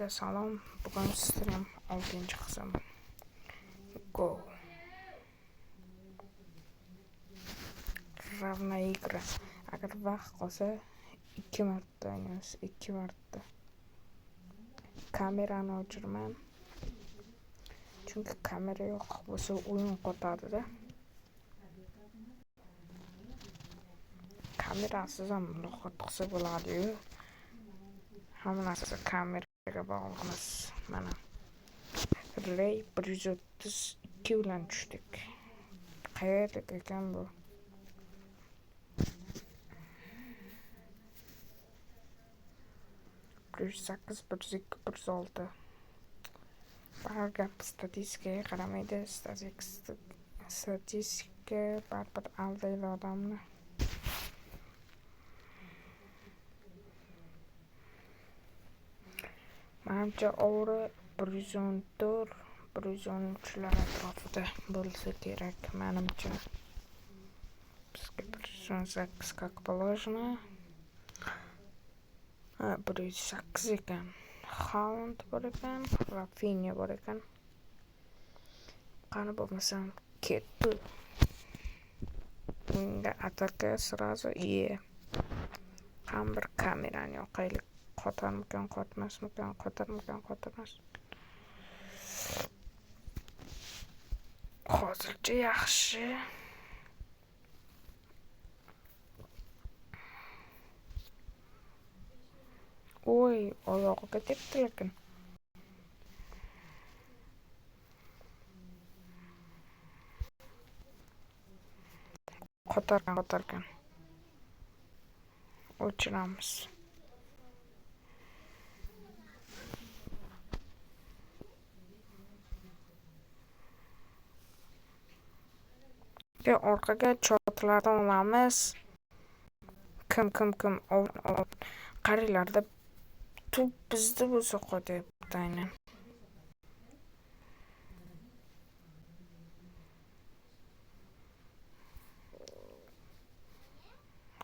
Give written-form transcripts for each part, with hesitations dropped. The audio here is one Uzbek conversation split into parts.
Hammaga salom. Bugun stream 6-qism. Go. Равная игра. Agar vaqt qolsa 2 marta o'ynaymiz, 2 marta. Kamerani o'chirman. Chunki kamera yo'q bo'lsa o'yin qotadi-da. Kamerasiz ham muloqot qilsa bo'ladi-yu. Hamma narsa kameraga bog'liq emas. Mana. Relay 132 bilan tushdik. Qayerlik ekan bu? 108, 102, 106. Bar gap statistikaga qaramaydi. Statistika baribir aldaydi odamni. Manimcha ovri 114, 113lar atrofida bo'lsa kerak, manimcha. Bizga 118 как положено. Ha, 108 ekan. Haaland bor ekan, Rafinha bor ekan. Qani bo'lmasam ketdi. Bunga ataka sразу e. Ham bir kamerani yoqaylik. Qotarmikan, qotmasmikan, qotarmikan, qotarmas. Hozircha yaxshi. Oy, oyog'iga tepdi lekin. Qotarkan, qotarkan. O'chiramiz. Orqaga chotlardan olamiz. Kim qaranglarda to'p bizda bo'lsa qotyapti aynan.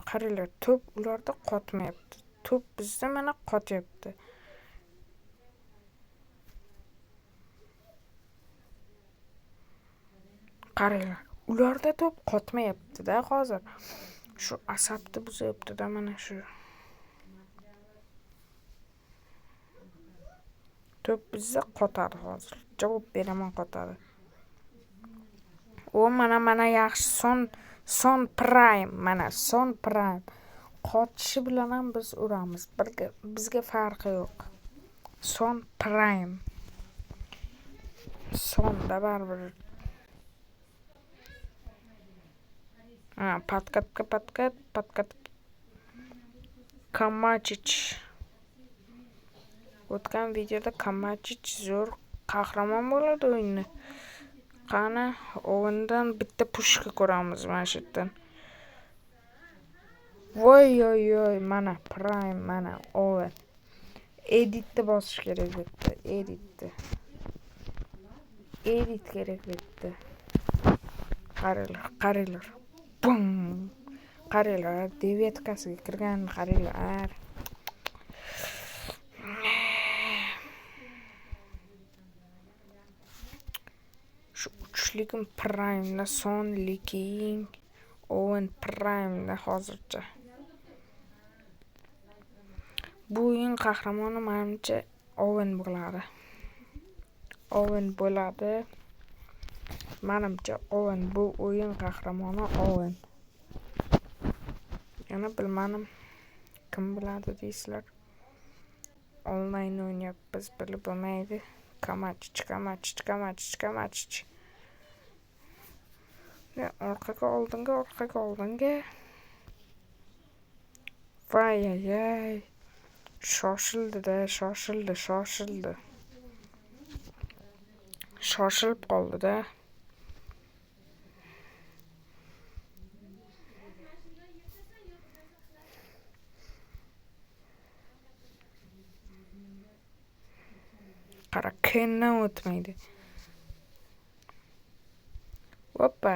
Qaranglar, to'p ularda qotmayapti. To'p bizda mana qotyapti. Qaranglar, ularda to'p qotmayapti-da hozir. Shu asabni buzyapti-da mana shu. To'p bizda qotadi hozir. Javob beraman, qotadi. O mana yaxshi Son Prime, mana Son Prime. Qotishi bilan ham biz uramiz. Bizga farqi yo'q. Son Prime. Sonda baribir. Ha, подкатка, подкат. Kamachich. O'tgan videoda Kamachich zo'r qahramon bo'ladi o'yinni. Qani, o'yindan bitta pushka ko'ramiz mana shu yerdan. Voy oy oy, mana Prime, mana Owen. Editni bosish kerak bu yerda, editni. Edit kerak bu yerda. Qaranglar, qaranglar. Bum. Qaranglar, devetkasiga kirgan, qaranglar. Shu uchligim Prime'da, Son, Liking, Owen Prime'da hozircha. Bu o'yin qahramoni menimcha Owen bo'ladi. Owen bo'ladi. Menimcha Owen, bu o'yin qahramoni Owen. Yana bilmadim, kim biladi deysizlar. Onlayn o'ynayapmiz, bilib bo'lmaydi. Kamachich, Kamachich, Kamachich, Kamachich. Orqaga, oldinga, orqaga, oldinga. Voy ay. Shoshildi-da, shoshildi, shoshildi. Shoshilib qoldi-da. Qara, Kendan o'tmaydi. Hoppa.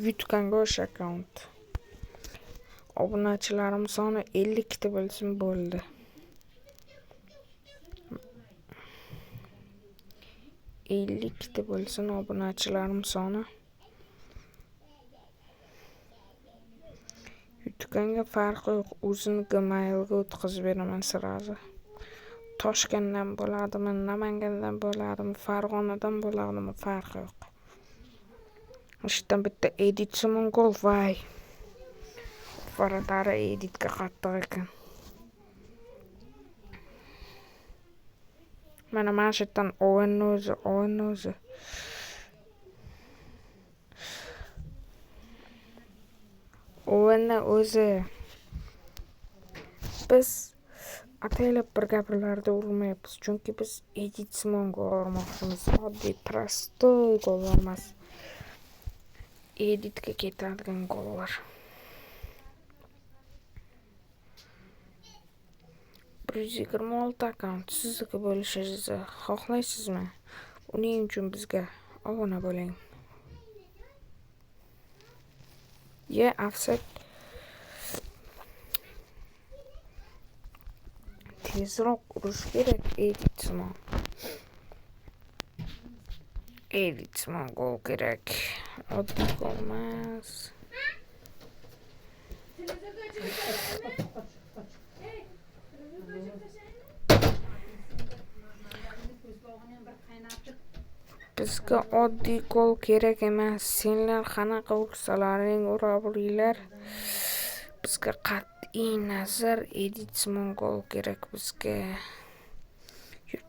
Yutganga o'sha akkaunt. Obunachilarim soni 50 ta bo'lsin bo'ldi. 50 ta bo'lsin obunachilarim soni. Yutganga farqi yo'q, o'zini Gmailga o'tkazib beraman sразу. Toshkentdan bo'ladimi, Namangandan bo'ladimi, Farg'onadan bo'ladimi, farqi yo'q. Ishdan bitta Edit Simon gol, voy. Varatari Editga qattiq ekan. Mana shu yerdan Owenni o'zi, Owenni o'zi. Owenni o'zi. Biz ataylab bir gapirlarda urmayapmiz, chunki biz Edit Simon gol urmoqchimiz. Oddiy, prostoy gollar emas. Editga ketadigan gollar. 126 akkaunt sizniki bo'lishini xohlaysizmi? Uning uchun bizga obuna bo'ling. Ye, offset. Tezroq urish kerak Edit Simon. Edit Simon gol kerak. Oddiy gol emas. Bizga oddiy gol kerak emas. Senlar qanaqa ursalaring uraveringlar. Bizga qat'iy nazar Edit Simon gol kerak bizga.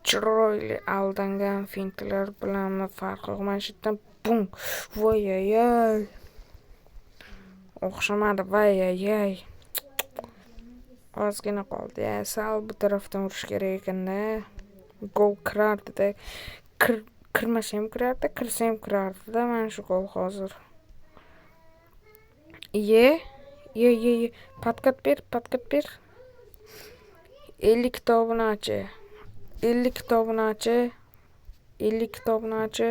Chiroyli aldangan fintlar bilanmi farqi yo'q. Mana shu yerdan bum. Voy-ay-ay. O'xshamadi. Voy-ay-ay. Ozgina qoldi. Ya, sal bu tarafdan urish kerak ekanda. Gol kirardi-da. Kirmasa ham kirardi, kirsa ham kirardi-da mana shu gol hozir. Ye, ye, ye, ye. Podkat ber, podkat ber. 50 ta obunachi. 50 ta obunachi. 50 ta obunachi.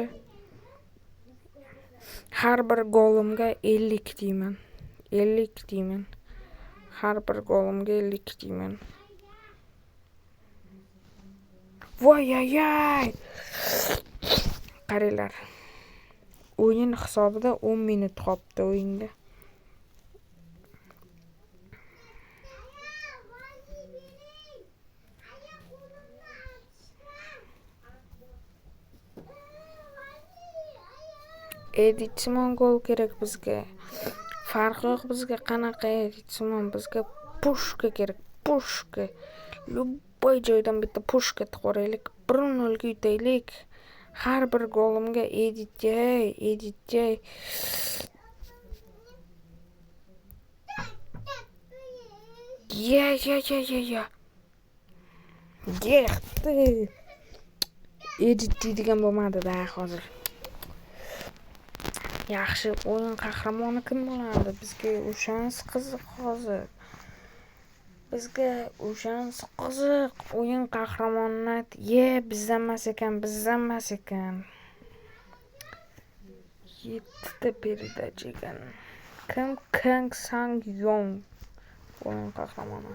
Har bir golimga 50 deyman. 50 deyman. Har bir golimga 50 deyman. Voy-ay-ay. Qaranglar. O'yin hisobida 10 minut qolibdi o'yinga. Edit Simon gol kerak bizga. Farqi yo'q bizga qanaqa Edit Simon, bizga pushka kerak, pushka. Любой joydan bitta pushka tiqoraylik, 1-0 ga yutaylik. Har bir golimga Edit yey, Edit yey. Ye, ye, ye, ye, ye. Yexdi. Edit deydigan bo'lmadi-da hozir. Yaxshi, o'yin qahramoni kim bo'ladi? Bizga o'shanisi qiziq hozir. Bizga o'shanisi qiziq. O'yin qahramonini ayt. Ye, bizdan emas ekan, bizdan emas ekan. 7 ta peredacha ekan. Kim? Kang Sang Yong o'yin qahramoni.